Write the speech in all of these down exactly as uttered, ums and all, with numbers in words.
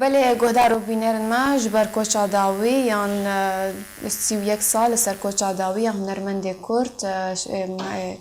Belê guhdar û bînerên me, ji ber koça dawî yan, e, sî û yek sal li ser koça dawî ya hunermendê Kurd, e, ş-, e, me-, e,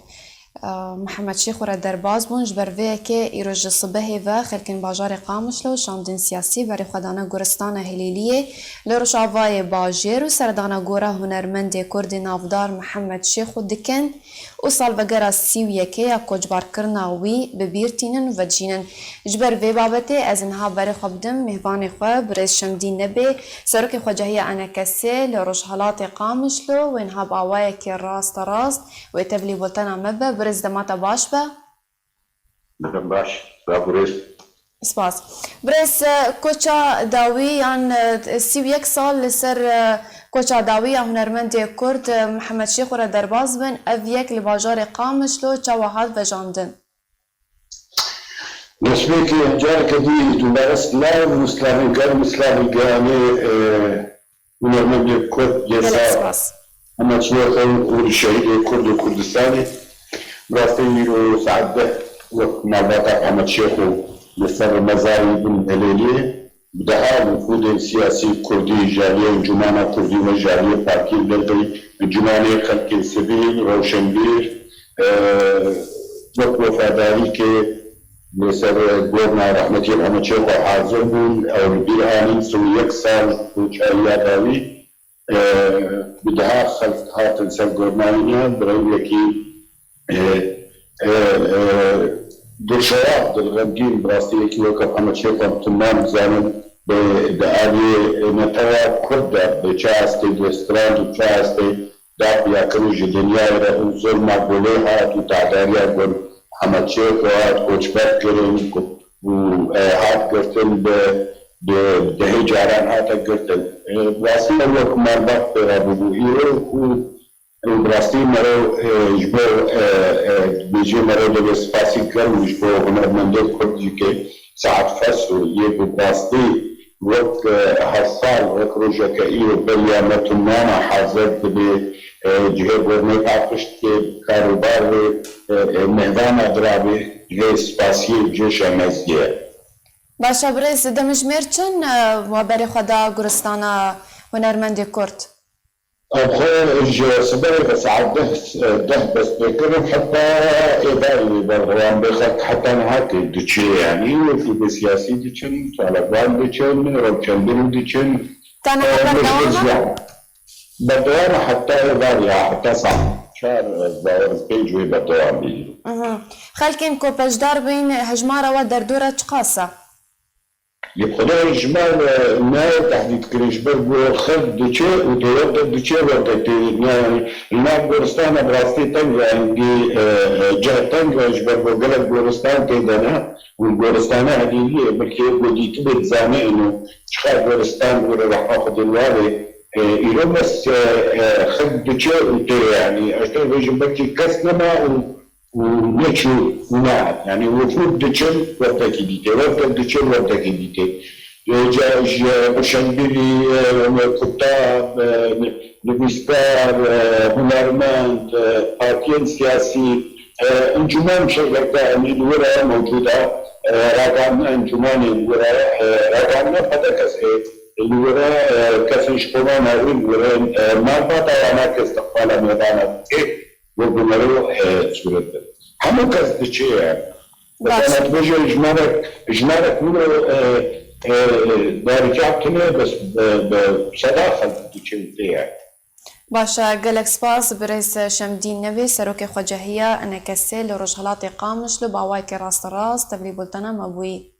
e, Mihemed Şêxo re derbas bûn. Ji ber vê yekê îro ji sibehê ve xelkên bajarê Qamişlo şandên siyasî berê xwe dane goristana Hilêliyê li rojavayê bajêr û seredana gora hunermendê Kurdê navdar Mihemed Şêxo dikin. û salvegera sî û yekê ya koçbarkirina wî bi bîr tînin û vedijînin. Ji ber vê babetê ez niha berê xwe bidim mêvanê xwe birêz Şemdîn Nebê, serokê xwecehiya ENKSê li Rojhelatê Qamişlo, wê niha bi awayekî rasterast wê tevlî bultena me be. Birêz dema te baş be. Dem baş, sax û rêz. Spas. Birêz, e, koça dawî yan, e, sî û yek sal li ser, e, koça dawî ya hunermendê Kurd, e, Mihemed Şêxo re derbas bin. Ev yek li bajarê Qamişlo çawa hat vejandin? Destpêkê careke dî dubare silav û slavên germ û slavên giranê, e, Hunermendê Kurd, Gelek yesa spas. Hema çiya xwe û şehîdê Kurd û Kurdistanê. Bi rastî îro saet deh wek malbata Ehmed Şêxo li ser mezarê bin Helêliyê bi deha wifûdên siyasî Kurdî ji aliyê Encûmana Kurdî ve ji aliyê partiyên derveyî, encûmanê xelkên sivîl, rewşenbîr, e, wek wefadarîkê li ser gorna rehmetiyê Ehmed Şêxo hazir bûn. Ew li bîr anîn sî û yek sal koçayiya dawî. E, bi deha xelk hatin ser gornayîna bi rengekî, e, e, e, dilşewat, dilxemgîn, bi rastî yekî weke Ehmed Şêxo em temam dizanin, bi, di aliyê netewa Kurd de, bi çi astê, di stran û çi astê daxuya kirin ji dinyayê re û zulma golê hat û tehdariya gund Ehmed Şêxo hat koçber kirin û, e, hat girtin bi, bi dehê caran hate girtin. E, bi rastî ew wek malbat pê re bûbû. Îro û, û bi rastî mero, e, ji bo, e, e, dibêjê mero divê spasî bikim ji bo hunermendê Kurd jî ke Saet Feso yê ku bi rastî wek, e, her sal, wek rojeke îro beriya me tumana hazir dibe, e, cihê gormê paqij dike, karûbarê, e, e, mêvana dirabê, cihê spasiyê, cihê şemeziyê. Baş e birêz, demjimêr çend, e, we berê xwe da guristana hunermendê Kurd? Em xwe ji sibehê ve saet deh, deh dest pê kirin, heta êvarî wê berdewam be, xelk heta niha tê diçe, yanî wefûdê siyasî diçin, çalakvan diçin, rewşenbîr diçin. Te niha, e, berdewam e? Ziyan. Berdewam e heta êvarî, ya heta saet çar, e, bawer pênc wê berdewam bî. Mhm. Xelkên ku beşdar bîn, hejmara we derdora çiqas e? Lê Xwedayê ji me re nayê tehdîdkirin, ji ber ku xelk diçe û dê werde diçe, werde tê. Ne, li nav goristana bi rastî teng e, hingî, e, e, cih teng e, ji ber ku gelek goristan tê de ne û goristana Helîliyê, belkî ku dîtibê dizane ino çiqas goristan were rehma Xwedê li warê, e, îro bes, e, e, xelk diçe û tê, yanî ez tê bêjim belkî kes nema û û neçû û nehat. Yanî wefûd diçin, wefdekî dîtê, wefdek diçin, wefdekî dîtê. Ji, ji rewşenbîrî, e, kutab, e, nivîskar, e, hunermend, e, partiyên siyasî, e, encûmen şevbekda em jî li wir e mewcûd e, e, ragihandina encûmanê li wir e, e, ragihandina P D K S ê li wir e, e, kesên ji komana wî li wir in, e, malbata wana ke istiqbala mêvana dike. Bo binero, e, sûret de. Hemû kes diçe ye. Baş. Mesela dibêje jimarek, jimarek wilo, e, e, darîka tune bes, e, bi seda xelk diçe û tê ye. Baş e, gelek spas. Birêz Şemdîn Nevê, serokê xwecehiya ENKSê li Rojhilatê Qamişlo, bi awayekî rasterast tevlî bultena me bûyî.